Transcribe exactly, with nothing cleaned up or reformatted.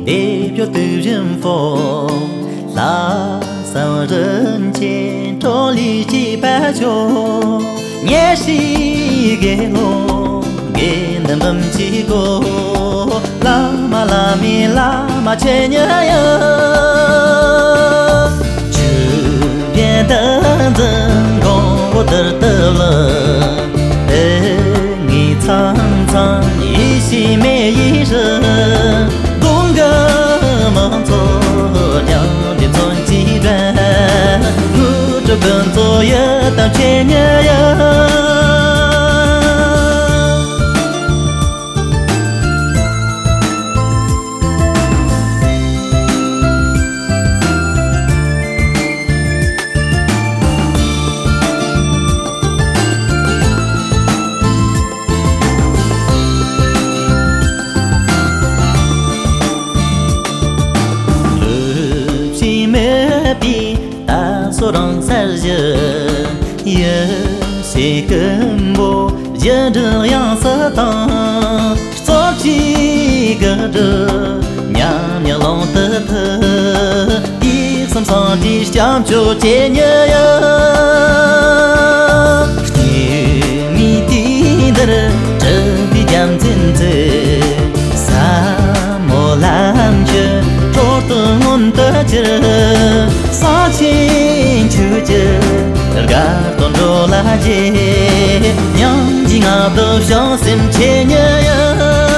དེ་བཞིན་དུ་བཞིན་ཕོ། ལྷ་བསམ་རིན་ཆེན་ཁྲོ་ལི་སྐྱེས་པ་ཆོ། ཉེ་ཞིག་དགེ་སློང་དགེ་འདུན་འབུམ་གྱིས་བསྐོར། བླ་མ་བླ་མའི་བླ་མ་ཆེ་ཉེ་ཡ། ཆོས་པའི་བསྟན་འཛིན་གོང་བུ་དར་དུ་ལ། དེ་ངས་མཚམས་མཚམས་ཡིད་ཆེས་མེད་ཡིད་ཧྲི། གདོང་གི་མི་ཚོ་རྒྱང་རིང་མཚོན་གྱིས་བསྒྲལ། དངོས་གྲུབ་ཀུན་སྩོལ་ཡི་དམ་ཆོས་ཉིད་ཡིན། རུབ་ཕྱིན་མེད་པའི་ད་སོ་རང་སར་བཞུད། ཡེ་ཤེས་ཀུན་པོ་བཞིན་དུ་དབྱངས་སུ་བཏང་། རྩོལ་བཅས་དགུ་སྒྲུབ་ཉམས་ཉག་ཀློང་དུ་ཐུག། དུས་གསུམ་སངས་རྒྱས་སྐྱབས་མཆོག་ཆོས་ཉིད་ཡིན། སྐྱེ་མེད་དུས་འདིར་གྲུབ་པའི་རྒྱལ་མཚན་མཛེས། ཟབ་མོ་ལམ་གྱི་འཕྲོ་རྟོག་མངོན་དུ་གྱུར། གསང་ཆེན་ཆོས་ཀྱི་དགའ་སྟོན་འགྲོ་ལ་རྒྱས། སྙིང་རྗེའི་མངའ་བདག་བྱང་སེམས་ཆོས་ཉིད་ཡིན།